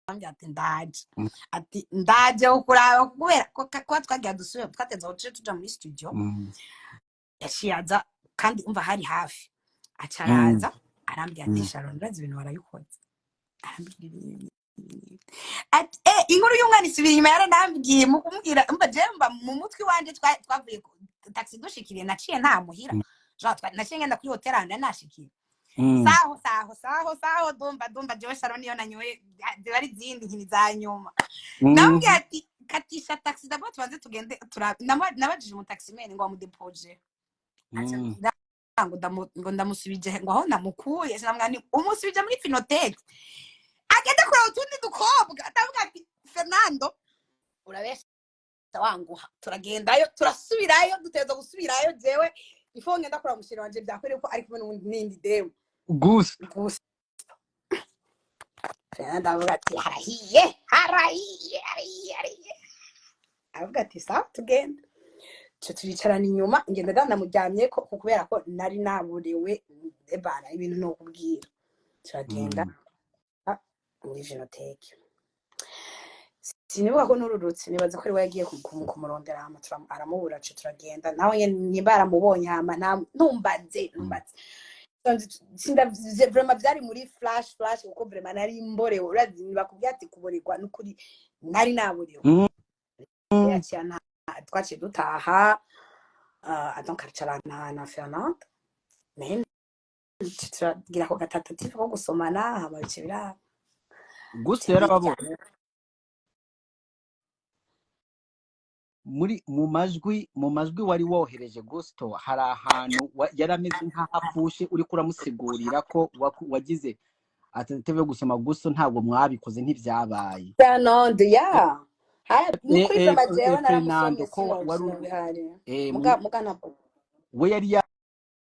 Arambwira ati: "Ndaje." Ati: "Ndaje kukuraba," kubera ko kuba twagiye dusubira, twateze aho tuja muri studio. Yaciye aza, kandi umva hari hafi, aca araza, arambwira ati: "Sharon, urazi ibintu warabikoze." Arambwira ibintu, ati: "Inkuru y'umwana isubira inyuma." Yaranambwiye mu kumubwira, umva, jewe mba mu mutwe iwanje twavuye taxi dushikiriye, naciye nta muhira. Genre, naciye ngenda kuri hotel ahantu nari nashikiye. Saho saho saho saho, dumba dumba, jewe Sharon niyo nanyoye ziba ari izindi nkini za nyuma. Namubwiye ati: "Katisha taxi d'abord, tubanze tugende." Nabajije umutaximan ngo amudepoje, aca ambwira ngo ndamusubije ngo aho namukuye. Sinamubwira nti umusubije muri pinothèque, agende kureba utundi dukobwa. Ndavuga ati: "Fernando, urabesha wanguha." Turagendayo, turasubirayo, duteza gusubirayo. Jewe ifo ngenda kureba umusheri wanje, byakwereka ko ari kumwe n'uwundi n'indi dewe. Gusa. Gusa Fernando avuga ati: "Harahiye, harahiye, harahiye, harahiye." Aravuga ati: "Sawa, tugende." Tuca turicarana inyuma, ngenda ndanamuryamye ko kubera ko nari naburiwe ebana ibintu nokubwira. Turagenda muri vinothèque. Sinibuka ko nururutse, nibaza ko ari we yagiye kumurondera, hama aramubura. Aca turagenda nawe nyene, nimba yaramubonye, hama ntumbaze, ntumbaze. Sindavye vraiment, vyari muri flash flash, kuko vraiment nari mborewe. Urazi bakubwira ati kuborerwa, nukuri nari naborewe. Yaciye twaciye dutaha, donc aricarana na Fernande, mais turagira ako gatatative ko gusomana, hama bice biraba. Gusa yarababonye muri mu majwi wari wohereje Gusto, hari ahantu yari ameze nk'aho apfushe, uriko uramusigurira ko wagize tentative yo gusoma Gusto, ntabwo mwabikoze, ntibyabaye. Fernande ya haya nukuri, vraiment jewe Fernando naramusomye. ko wari Sinobihari. Muga Muga ntabwo. We yari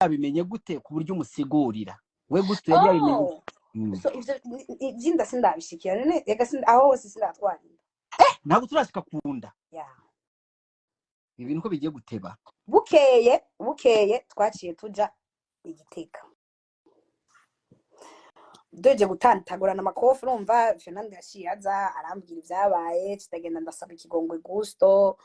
yabimenye gute ku buryo umusigurira? We Gusto yari yabimenye? Oh. So ivyo ivyinda sindabishikira none ega aho hose sindatwara inda. Ntabwo turashika kunda. Ya. Ibintu ko bigiye guteba. Bukeye twaciye tuja Igitega, duheje gutantagurana amakofi. Urumva Fernando yaciye aza arambwira ibyabaye, tutagenda, ndasaba ikigongwe Gusto.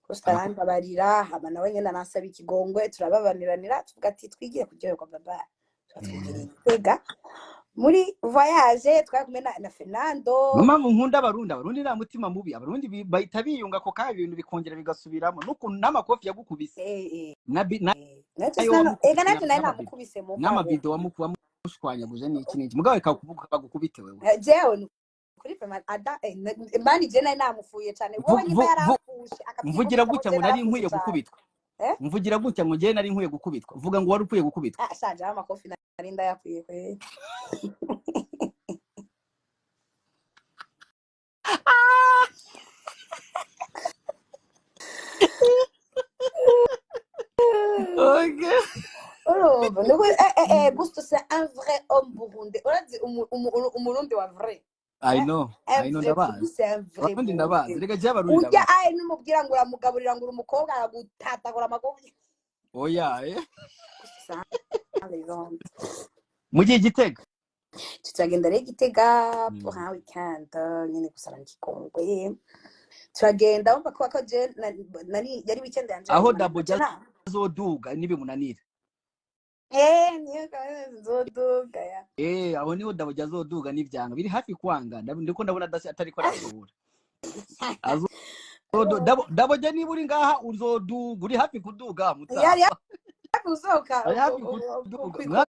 Gusto arambabarira, hama nawe nyene aransaba ikigongwe, turababaniranira, tuvuga ati twigire kuryoherwa baba. Tuba twigiriye Igitega muri voyage, twari kumwe na Fernando. Niyo mpamvu nkunda Abarundi. Abarundi nta mutima mubi. Abarundi bahita biyunga ako kanya, ibintu bikongera bigasubiramo, n'ukuntu n'amakofi yagukubise na Naje nayo ega wamukubise naje nari n'amabido namukubise mugabo. N'amabido wamushwanyaguje n'iki n'iki, mugabo reka kuvuga bagukubite wewe. Jewe ni kuri vraiment ada mani, je nari namufuye cane wowe nyimba yarampfushe Mvugira akabyikubita ko gutya je ngo nari narapfushe nkwiye cane. gukubitwa. Eh? Mvugira gutya ngo njyewe nari nkwiye gukubitwa, vuga ngo wari ukwiye gukubitwa. Ah, shaje amakofi nari ndayakwiye kweli. Okay. Urumva nuko Gusto, c'est un vrai homme burundais. Urazi umurundi wa vrai. I Eh, know. un I know. vrai Ndabazi. Lui, c'est un vrai Abarundi ndabazi. burundais. Reka je Abarundi Urya ndabazi. aye numubwira ngo uramugaburira, ngo uri umukobwa, aragutatagura amakofi. Oya, eh. Gusto, c'est un légende. Mugiye Igitega. Turagenda rero Igitega pour un weekend nyene, gusarana ikigongwe. Turagenda, wumva ko je nari yari weekend yanje ya Aho nyuma. Dabo je nta azoduga nibimunanira. Niyo gahunda nzoduga ya. Aho niho Dabo azoduga n'ivyanga biri hafi kwanga. Ndiko ndabona atariko arashobora. Dabo je, niba uri ngaha, uzoduga, uri hafi kuduga Yari mutama. hafi gusohoka. Ari hafi kuduga.